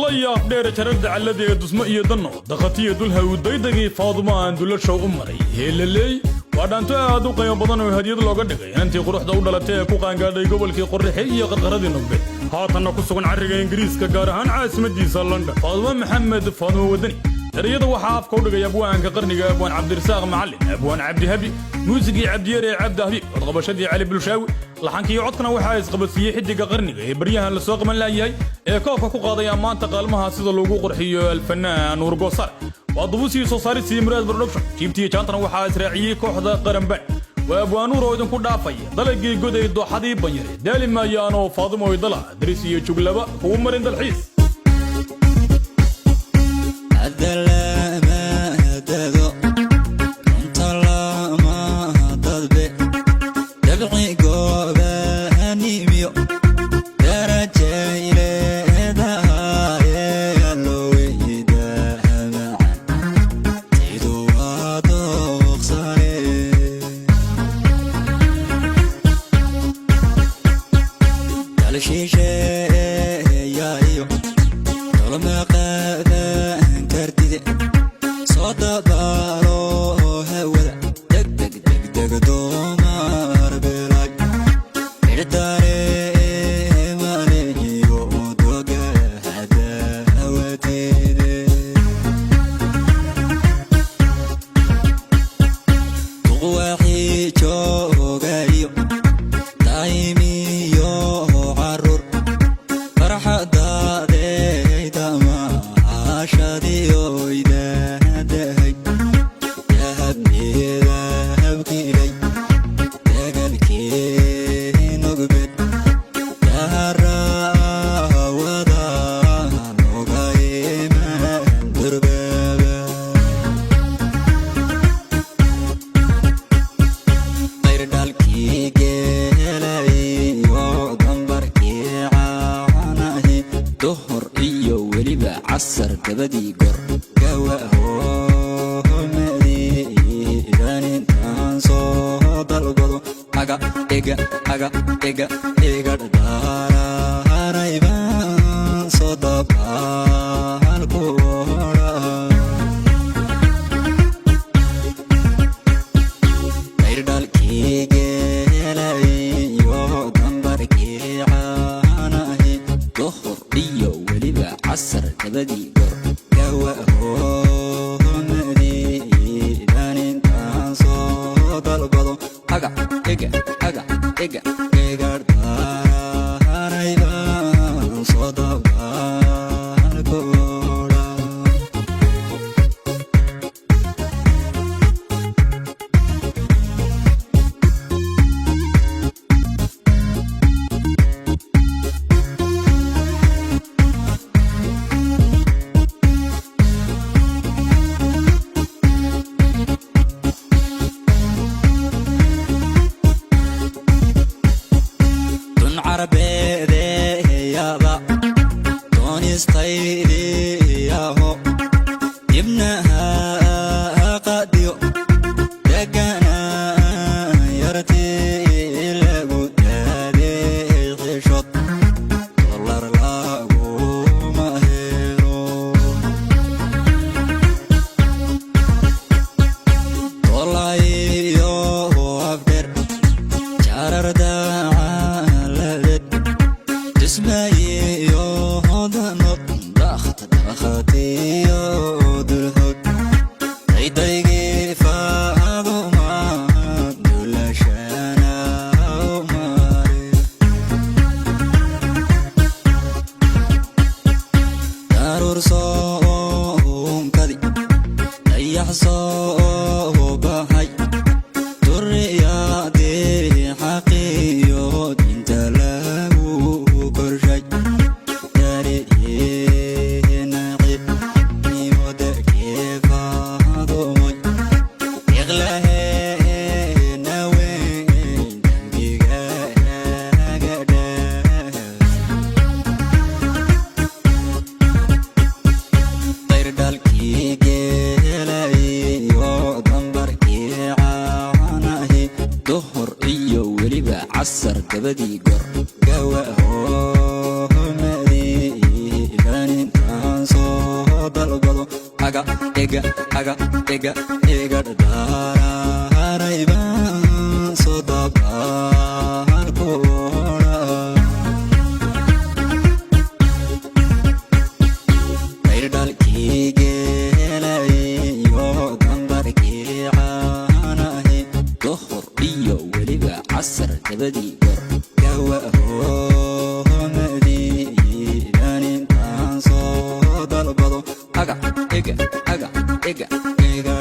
La yaab dheere jarar dacalladii ee dusmo iyo danno dakhatiyo dulhaw daydagii Faadumo aan dulashow u maray heelaleey. Waa dhaanto aad u qiimo badan oo hadiyad looga dhigay inantii quruxda u dhalatay ee ku qaangaadhay gobolkii Qorraxe iyo qarqaradii Nogbe, haatanna ku sugan carriga Ingiriiska, gaar ahaan caasimadiisa London, Faadumo Maxamed, Faadumo Wadani. Ereyada waxaa afka u dhigay abwaanka qarniga, Abwaan Cabdirasaaq Macallin, Abwaan Cabdihabi. Muusigii Cabdiyar ee Cabdi Habiib, codqabashadii Cali Bulshaawi, laxankii codkana waxaa isqabadsiiyey xidiga qarniga ee baryahan lasoo qaban laayahay ee koobka ku qaaday ammaanta qaalmaha sida lagu qurxiyo, Alfanaan Nuur Goosaar. Waa dubusii soo saarisii Muraad Production. Jiibtiiyo jaantana waxaa israaciyey kooxda Qaranbaan. Waa Abwaanuur oo idinku dhaafaya dalagii Goday, dooxadii Banyare, daali maayaanoo Faadumoy dala daris iyo juglaba kugu marin dalxiis. Adalamadado runta lama dadbe dabci goobanimiyo darajayleedahaye aloweydaamacan tidu waa dooqsane dalshiisheeyayo tolmaqaadan kartide soo dabaalo hawada degdeg degdeg doomar belay cirdareemaniyo doga hadawateede duqwaxii joogayo daa'imiyo caruur farxadaadeyda maashadiyoydadahay dahabmeedahabkilay dagalkeenugbed daharawada nogayman durbaba qayrdhalkii geelayo dambarkii caanahi duhur iyo weliba casar dabadii gor gawahoomadiidan intaan soo dalbado aga ega aga ega egadhdaarayrayban soo dabaalku odha qayrdhalkii geelayo dambarkii caanahi duhur iyo weliba casar dabadii gor gawahoomadiidan intaan soo dalbado aga ega aga ega egadhdaarayrayban soo dabaalku odha. Dun carabeedeeyaba doonistaydiyaho dibnaha qadiyo degana yartii lagu daadey xishod dolar laguma helo dolayo afdher jarar dacaladeed dhismayiyo hodanood dakht dakhatiyo dulhod daydaygii faaduma dulashana mare daruur soonkadi dayax soo baxay duriyadii xaqiyo diinta lagu korshay dareenaci nimodakee faadumoy iqlaheena weyn dembigaaga dhaaf qayrdhalkii geelayo dambarkii caanahi duhur iyo weliba casar dabadii gor gawahoomadiidan intaan dalbado aga ega aga ega ega dhadhaarayban soo dabaalkoodha. Daydhalkii geelayo dambarkii caanahe, Duhur iyo weliba casar dabadii gor. Gawahoomadiidan intaan soo dalbado aga ega aga ega ega.